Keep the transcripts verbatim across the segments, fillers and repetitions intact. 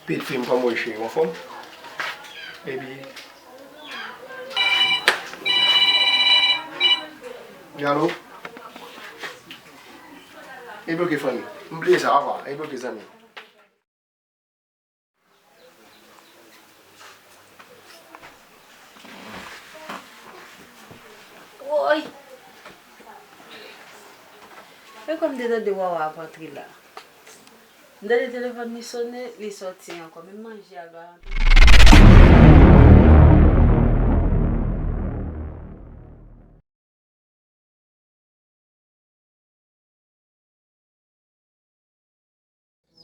Pit fi m, kòman w ye, cheri? Ou anfòm? Epi, alo? Epi, oke, fanmi. M bliye sa, au revoir. Epi, oke, zanmi. Woy! E kòm m te tande Wawa ap antre la. M tande telefòn li sonnen, li sòti ankò. Menm manje a l pa antre.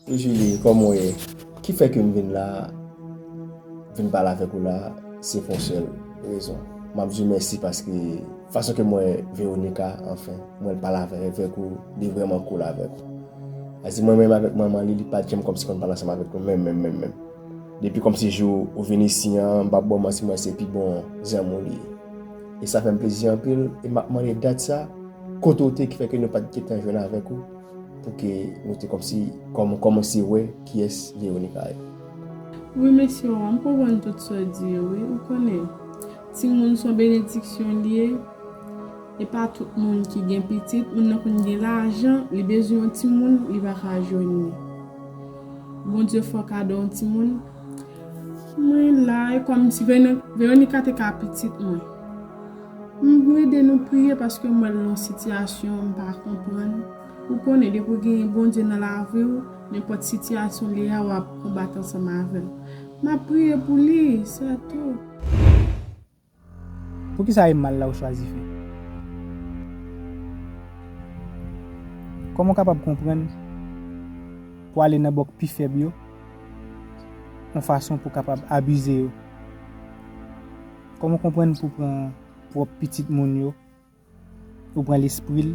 Wi, Julie, kòman w ye? Ki fè ke m vin la, vin pale avèk ou la, se pou yon sèl rezon. M ap di w mèsi paske fason ke m wè Veronica, anfen, m wè l pale avè-, avèk ou, li vrèman cool avèk ou. Sa di mwen menm avèk manman li, li pa t janm kòmsi konn pale ansanm avèk nou, menm, menm, menm, menm. Depi kòmsi jou ou vin isi an, m p ap ba w manti, m wè se pi bon zanmi w li ye. E sa fè m plezi anpil, e m ap mande dat sa, kote w te ki fè ke nou pa t gentan jwenn avèk ou, pou ke nou te kòmsi kòm-, kòmanse wè kiyès Veronica ye. Wi, mesye, m konprann tout sa w di yo, wi. Ou konnen, timoun se yon benediksyon li ye. E pa tout moun ki gen pitit, moun nan konn gen lajan, li bezwen yon timoun, li pa ka jwenn li. Bondye fè w kado yon timoun. Mwen la, e kòmsi Vero-, Veronica te ka pitit mwen. M rede nou priye paske m wè l nan yon sitiyasyon m pa konprann. Ou konnen, depi w gen Bondye nan lavi w, nenpòt sitiyasyon li a, w ap konbat ansanm avè l. M ap priye pou li, sètou. Poukisa e mal la ou chwazi fè? Kòman w kapab konprann pou w ale nan bòk pi fèb yo, yon fason pou w kapab abize yo? Kòman w konprann pou w pran pwòp pitit moun yo, ou pran lespri l,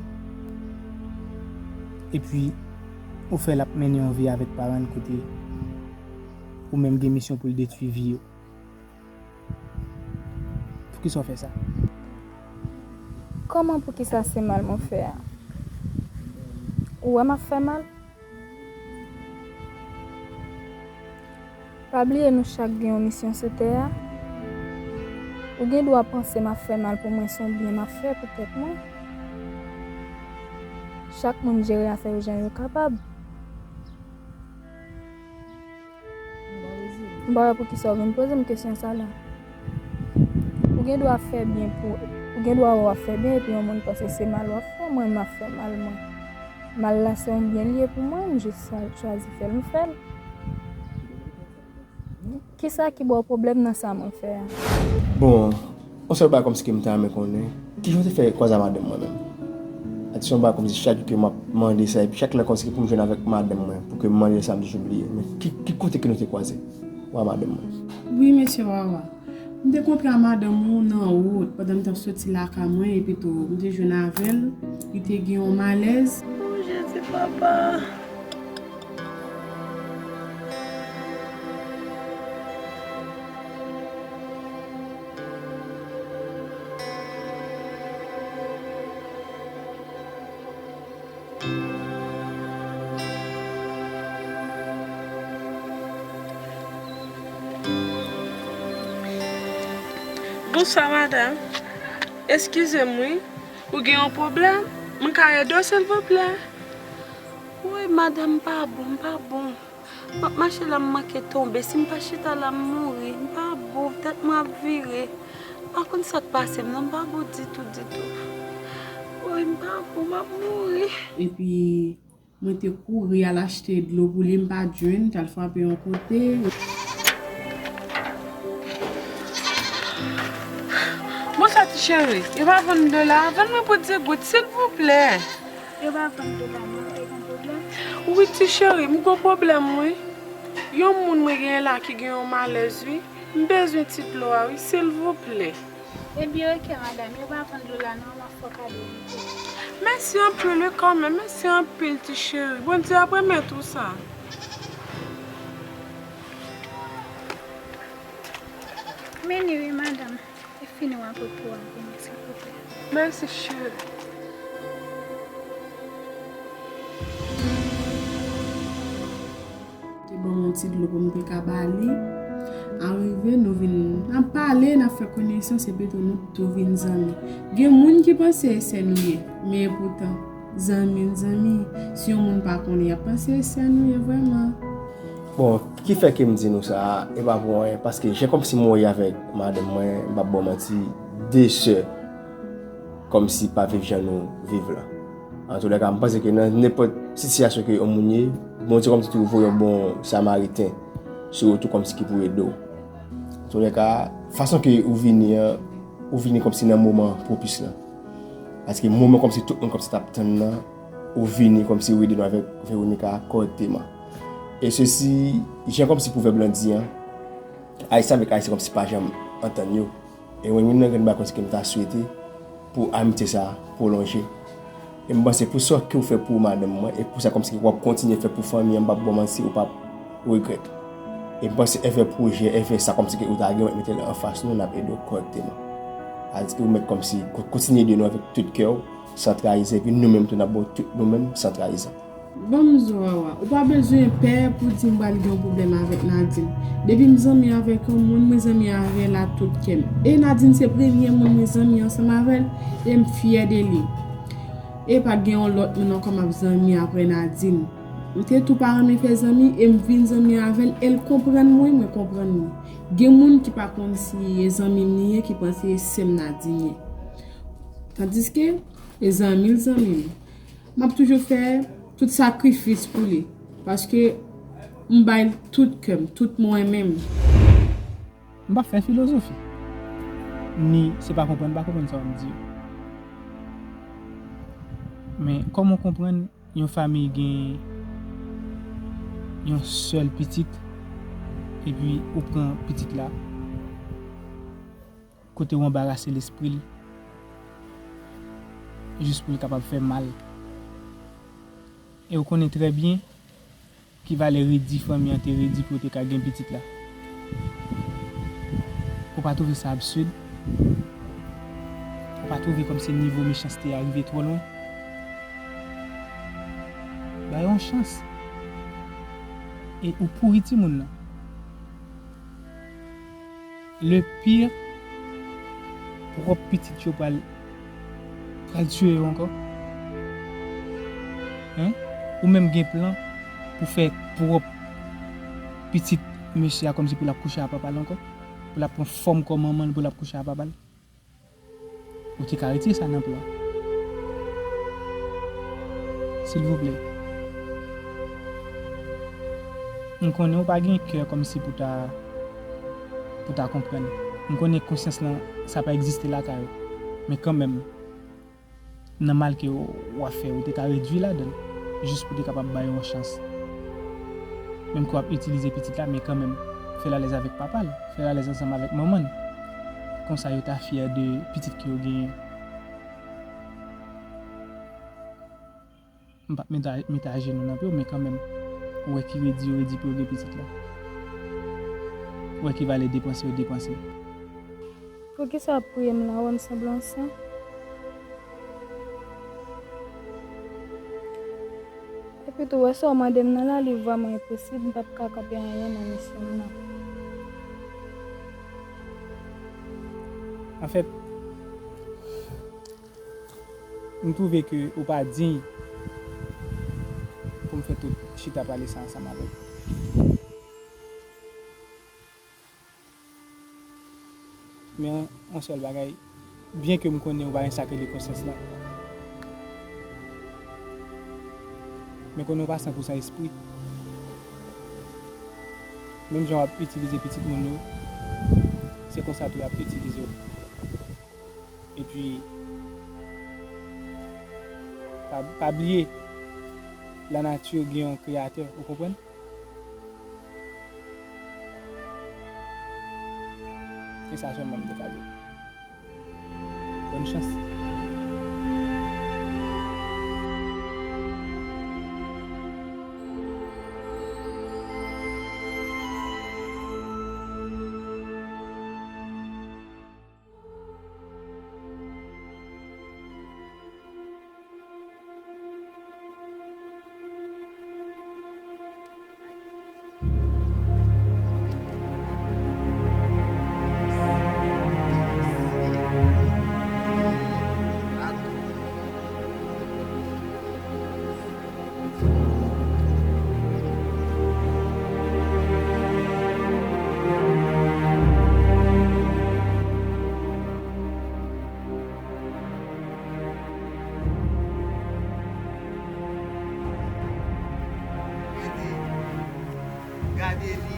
epi ou fè l ap mennen yon vi avèk paran l kote ou menm gen misyon pou l detwi vi yo? Poukisa w fè sa? Kòman poukisa se mal mwen fè a? Ou wè m ap fè mal? Pa bliye nou chak gen yon misyon sou tè a. Ou gen dwa panse m ap fè mal pou mwen, se yon byen m ap fè pou tèt mwen. Chak moun jere afè yo jan yo kapab. M pa wè poukisa w vin poze m kesyon sa la. Ou gen dwa fè byen pou, ou gen dwa wè w ap fè byen epi yon moun panse se mal w ap fè, mwen m ap fè mal mwen. Mal la se yon byen li ye pou mwen, m jis chwa-, chwazi fè l, m fè l. Kisa ki ba w pwoblèm nan sa mwen fè a? Bon, yon sèl bagay kòmsi ke m ta renmen konnen, kijan w te fè kwaze a madanm mwen menm? Sa di se yon bagay kòmsi chak jou ke m ap mande sa, epi chak lè kòmsi ke pou m jwenn avèk madanm mwen, pou ke m mande sa, m toujou bliye. Men ki, ki kote ke nou te kwaze, ou a madanm mwen? Wi, mesye Wawa. M te kontre a madanm ou nan wout pandan m t ap soti lakay mwen, epi tou, m te jwenn avè l, li te gen yon malèz. O Jezi, papa! Bonswa, madanm. Eskize m, wi. Ou gen yon pwoblèm? M ka ede w, silvouplè? Wi, madanm, m pa bon, m pa bon. M ap mache la, m manke tonbe. Si m pa chita la, m mouri. M pa bon, tèt mwen ap vire. M pa konn sa k pase m, non, m pa bon ditou, ditou. Woy, m pa bon, m ap mouri. Epi, mwen te kouri al achte dlo pou li, m pa t jwenn, t al frape yon kote. Bonswa, ti cheri. Yo pa vann dlo la? Vann mwen pou di goud, silvouplè. Yo pa vann dlo la non, ou te gen pwoblèm? Wi, ti cheri, m gon pwoblèm, wi. Yon moun mwen genyen la ki gen yon malèz, wi. M bezwen ti dlo a, wi, silvouplè. Ebyen, oke, madanm, yo pa vann dlo la non, m ap fè w kado li tou. Mèsi anpil, wi, kanmenm. Mèsi anpil, ti cheri. Bondye ap remèt ou sa. Men li, wi, madanm. E fini w ap repo a vini, silvouplè. Mèsi, cheri. Te ban m yon ti dlo pou m te ka ba li. Arive, nou vin, n ap pale, n ap fè konesans, epi tou nou tou vin zanmi. Gen moun ki panse e sè nou ye, men epoutan, zanmi n zanmi. Si yon moun pa konnen, y ap panse e sè nou ye vrèman. Bon, ki fè ke m di nou sa, e pa pou anyen, paske jan kòmsi mwen ye avèk madanm mwen, m p ap ba w manti, de sè kòmsi pa viv jan nou viv la. Antoulèka, m panse ke nan nenpòt sitiyasyon ke yon moun ye, Bondye kòmsi toujou voye yon bon Samariten sou wout ou kòmsi ki pou ede w. Antoulèka, fason ke ou vini an, ou vini kòmsi nan moman pwopis la. Paske moman kòmsi tout moun kòmsi t ap tann nan, ou vini kòmsi ou ede nou avèk Veronica kòrèkteman. E sesi, jan kòmsi pwovèb lan di an, Ayisyen avèk Ayisyen kòmsi pa janm antann yo. E mwen, youn nan grenn bagay kòmsi ke m ta swete pou amitye sa a pwolonje. E m panse pou sa ke w fè pou madanm mwen, e pou sa kòmsi ke w ap kontinye fè pou fanmi an, m p ap ba w manti, ou p ap regrèt. E m panse enfè pwojè, enfè sa kòmsi ke ou ta gen, w mèt mete l anfas nou, n ap ede w kòrèkteman. Sa vle di ke ou mèt kòmsi ko-, kontinye ede nou avèk tout kè w, san trayi zèl, epi nou menm tou n ap ba w tout nou menm, san trayizan. Ban m di w, Wawa, ou pa bezwen pè pou di m pral gen yon pwoblèm avèk Nadine. Depi m zanmi avèk yon moun, mwen zanmi avè l a tout kè m. E Nadine se premye moun mwen zanmi ansanm avè l, e m fyè de li. E pa t gen yon lòt moun ankò m ap zanmi apre Nadine. M te tou pa renmen fè zanmi, e m vin zanmi avè l, e l konprann mwen, mwen konprann li. Gen moun ki pa konn si e zanmi m li ye, ki panse e sè m Nadine ye. Tandiske, e zanmi l zanmi m. M ap toujou fè tout sakrifis pou li, paske m bay l tout kè m, tout mwen menm. M p ap fè filozofi. Ni se pa konprann, pa konprann sa w ap di yo. Men kòman w konprann yon fanmi gen yon sèl pitit, epi ou pran pitit la, kote w anbarase lespri l, jis pou l kapab fè mal. E ou konnen trè byen ki valè redi fanmi an te redi pou yo te ka gen pitit la. Ou pa twouve sa absid? Ou pa twouve kòmsi nivo mechanste a rive twò lwen? Ba yo yon chans. E ou pouri timoun nan. Le pire, pwòp pitit yo pral, pral tiye yo ankò. Hein? Ou menm gen plan pou fè pwòp pitit mesye a kòmsi pou l ap kouche a papa l ankò? Pou l ap pran fòm kò manman l, pou l ap kouche a papa l? Ou te ka retire sa nan plan. Silvouplè. M konnen ou pa gen kè kòmsi pou ta, pou ta konprann. M konnen konsyans lan, sa pa egziste lakay ou. Men kanmenm, nan mal ke w ap fè, ou te ka redui ladan l, jis pou te kapab ba yo yon chans. Menm ke w ap itilize pitit la, men kanmenm, fè l alèz avèk papa l, fè l alèz ansanm avèk manman l. Konsa, yo ta fyè de pitit ke yo genyen. M p ap mete, mete ajenou nan pye w, men kanmenm, ou wè ki redi yo redi pou yo gen pitit la. Ou wè ki valè depanse yo depanse. Poukisa w ap priye m la, w wè m sanble yon sen? Epi tou, wè sa w mande m nan la, li vrèman enposib, m p ap ka kanpe anyen nan misyon m nan. Anfèt, m twouve ke ou pa diy pou m fè tout chita pale sa ansanm avè w. Men yon, yon sèl bagay, byen ke m konnen ou pa gen sa k rele konsyans lan, men konnen ou pa san pou san espri. Menm jan w ap itilize pitit moun yo, se konsa tou y ap itilize w. Epi, pa, pa bliye, lanati gen yon kreyatè, ou konprann? E sa sèlman m te ka di w. Bòn chans. Gade li.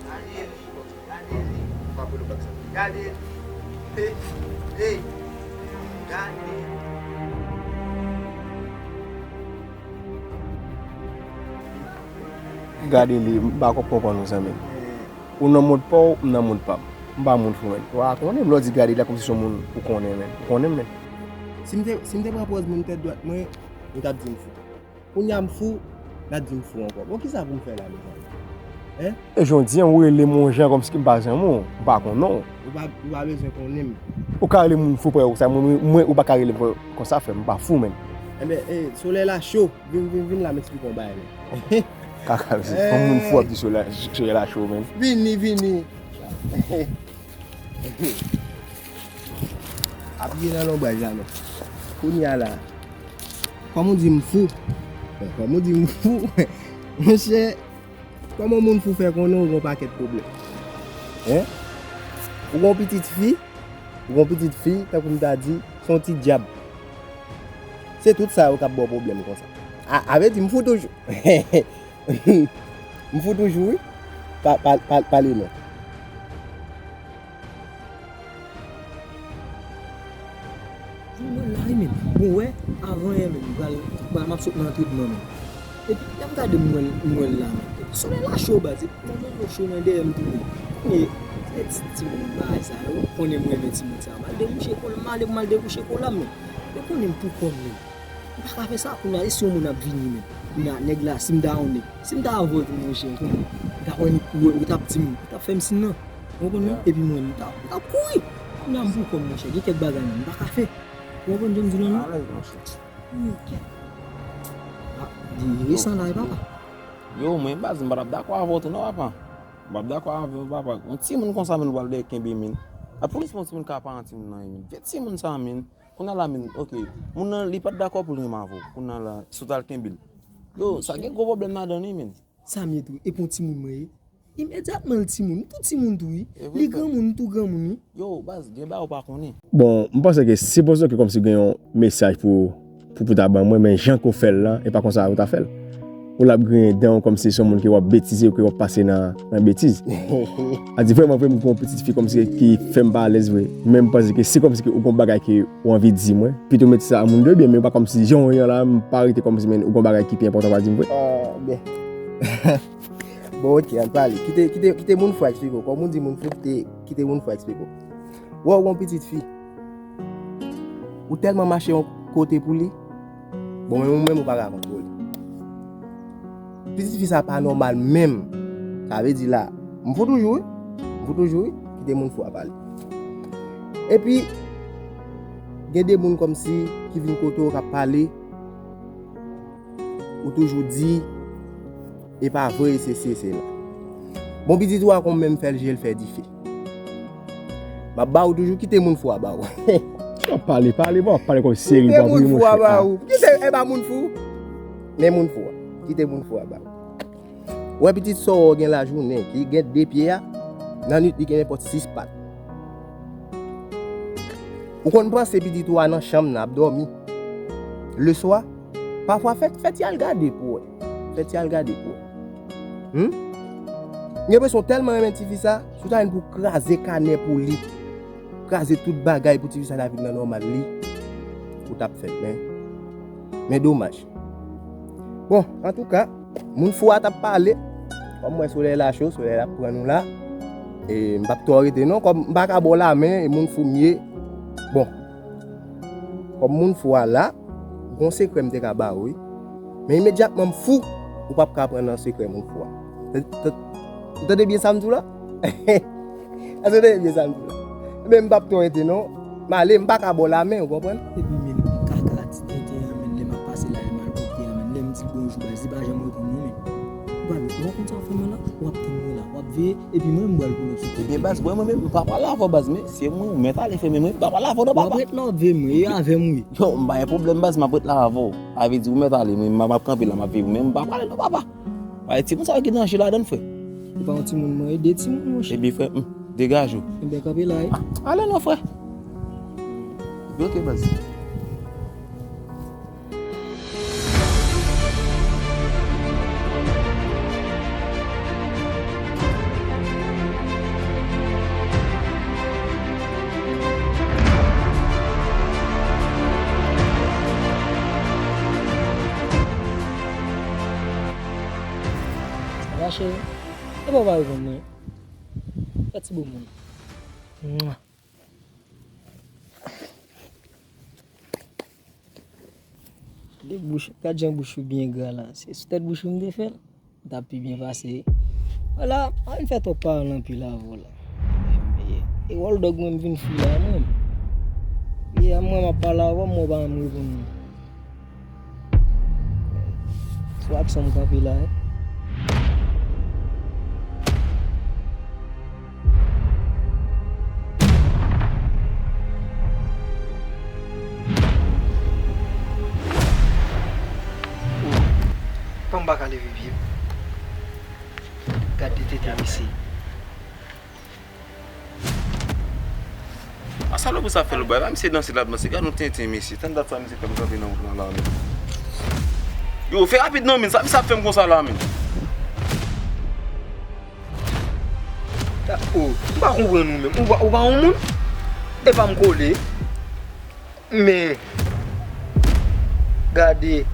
Gade li. Gade li. Gade li. Hey, hey. Gade li. Gade li, m pa konprann ou, zanmi m. Ou nan mond pa w, m nan mond pa m. M pa moun fou, menn. Ou pa konnen m, lè w di gade la kòmsi se yon moun ou konnen, menn. Ou konnen m, menn. Si m te, si m te pran pòz moun tèt dwat mwen, ou t ap di m fou. Kounye a m fou, n ap di m fou ankò. Bon, kisa pou m fè la, mezanmi? Hein? E jodi a, ou rele m yon jan kòmsi m pa zanmi w, m pa konnen w. Ou pa, ou pa bezwen konnen m. Ou ka rele moun fou, frè, ou sa, mwen, mwen, ou pa ka rele m kon, konsa, frè, m pa fou, menn. Enben, e, solèy la cho. Vin, vin, vin la, m eksplike w yon bagay, menn. Kaka, se yon moun fou ap di solèy, solèy la cho, menn. Vini, vini. Apiye nan lonbraj la, menn. Kounye a la, kòman w di m fou? Bon, kòman w di m fou? Monchè, kòman moun fou fè konnen w gen yon pakèt pwoblèm? Hein? Ou gen yon pitit fi, ou gen yon pitit fi, tankou m ta di, se yon ti dyab. Se tout sa yo k ap ba w pwoblèm konsa. A, a vle di, m fou toujou. M fou toujou, wi. Pa, pa, pa, pale non. Mwen la, wi, menm. Bon, wè, avan yè, menm, m pral, m pral, m ap sot nan antrenman, menm. Epi, lè m gade, m wè l, m wè l la, menm. Solèy la cho, baz. Epi, mwen menm, yo cho nan dèyè m tou, menm. Kounye, se ti, ti moun bagay sa yo. Konnen mwen renmen ti moun sa. M al debouche kola, m ale pou m al debouche kola, menm. Yo konnen m pou kò m, menm. M pa ka fè sa, kounye a, e si yon moun ap vini, menm? Kounye a, nèg la, si m ta yon nèg, si m ta avè w tou, monchè, kounye a, ou t ap wè, ou, ou t ap di m, ou t ap fè m siy nan. Ou konprann, non? Epi mwen, m t ap, m t ap kouri. Kounye a, m pou kò m, monchè, gen kèk bagay, menm, m pa ka fè. Ou konprann jan m di w lan, non? Alèz, monchè. Wi, kèt. Ah, di resan la, e papa. Yo, mwen, baz, m pa t ap dakò avè w tou, non, papa. M p ap dakò avè w, papa. Yon timoun konsa, menm, ou pral dèyè kenbe, menm. A, poukisa yon timoun ka pa yon timoun nan, menm? Vye timoun sa, menm. Kounye a la, menm, ok. Moun nan, li pa t dakò pou l renmen avè w. Kounye a la, si w t al kenbe l. Yo, sa gen gwo pwoblèm ladan li, menm. Sa m ye tou, e pou yon timoun mwen ye. Imedyatman l timoun, m tou timoun tou, wi. Li granmoun, m tou granmoun, wi. Yo, baz, gen bagay ou pa konnen. Bon, m panse ke se paske kòmsi gen yon mesaj pou, pou, pou ta ban mwen, men jan ke w fè l lan, e pa konsa ou ta fè l. Ou l ap griyen dan w kòmsi se yon moun ke w ap betize ou ke w ap pase nan, nan betiz. A di vrèman vre, m gen yon pitit fi kòmsi ki fè m pa alèz vre. Men m panse ke se kòmsi ke ou gen yon bagay ke ou anvi di mwen. Pito mete sa a moun de byen, men pa kòmsi jan w ye an la, m pa rete kòmsi, men ou gen yon bagay ki pi enpòtan pou di m vre. Ah, byen. Bon, ok, ann pale. Kite, kite, kite moun fou a eksplike w. Kòm ou di moun fou, kite, kite moun fou a eksplike w. Wè, ou gen yon pitit fi. Ou tèlman mache yon kote pou li. Bon, men ou menm ou pa ka kontwole. Pitit fi sa pa nòmal menm. Sa vle di la, m fou toujou, wi. M fou toujou, wi. Kite moun fou a pale. Epi, gen de moun kòmsi ki vin kote w k ap pale. Ou toujou di, e pa vre, e sesi, e sela. Bon, pitit ou a konn menm fè l je l fè dife. M ap ba ou toujou, kite moun fou a ba ou. Sa w ap pale, pale, bon, w ap pale kòm serye, kite moun fou a ba ou. Kite, e pa moun fou. Men moun fou a. Kite moun fou a ba ou. Ou wè pitit sa w gen lajounen, ki gen de pye a, nan nwit li gen nenpòt sis pat. Ou konn panse pitit ou a nan chanm nan ap dòmi. Leswa, pafwa fè, fè ti al gade pou wè. Fè ti al gade pou wè. Hmm? M gen enpresyon w tèlman renmen tifi sa, si w ta jwenn pou w kraze kanè pou li, kraze tout bagay pou tifi sa ta vin nan nòmal li, ou t ap fè l, men, men domaj. Bon, antouka, moun fou a t ap pale. Kòm m wè solèy la cho, solèy la ap pran nou la. E m p ap twò rete non, kòm m pa ka ba w lamen, e moun fou m ye. Bon, kòm moun fou a la, gon sekrè m te ka ba ou, wi. Men imedyatman m fou, ou p ap ka pran nan sekrè moun fou a. T-, t-, ou tande byen sa m di w la? Èske w tande byen sa m di w la? Ebyen, m p ap twò rete non. M ale, m pa ka ba w lamen, ou konprann? Epi menm kaka ti tenten an, menm lè m ap pase la, m al kote a, menm lè m di bonjou, baz, li pa janm reponn mwen, menm. Ou pa, ou pa konn sa w ap fè mwen la? W ap tann mwen la, w ap veye, epi mwen, m pral pou lòt sou. Ebyen, baz, mwen, mwen menm, m pa pale avè w, baz, men se mwen ou mèt ale fè, men mwen, m pa pale avè w non, papa. W ap ret la, w ap veye mwen, e avè m ou ye. Yo, m pa gen pwoblèm, baz, m ap ret la avè w. Sa vle di, ou mèt ale, men m ap kanpe la, m ap veye ou, men m pa pale non, papa. Ay, timoun sa yo ki danje ladan l, frè. Se pa yon timoun mwen ye, de timoun, monchè. Epi, frè, hmm, degaje w. Enben, kanpe la, wi. Ale non, frè. Epi, ok, baz. Cheri, e pa w pa reponn mwen. Fè ti bo moun. Mwa. Gade bouch, gad jan bouch ou byen gra la. Se sou tèt bouch ou m te fè l. M t ap pi byen pase. Vwala, pa vin fè twòp pawòl anpil avè w la. E, e wòl dòg mwen m vin fou la mwen. E a mwen m ap pale avè w, mwen w pa janm reponn mwen. Sou aksyon m kanpe la, wi. Kòman m pa ka leve pye m? Gade tete misye. A salopri sa fè l bwè la, misye danse l ap danse. Gad yon tenten mesye. Tann dat sa misye fè m kanpe nan wout lan la menm. Yo, fè rapid non, men. Sa misye ap fè m konsa la menm. Ta, oh, m pa konprann ou menm. Ou pa, ou pa yon moun? Epa m kole. Men, gade.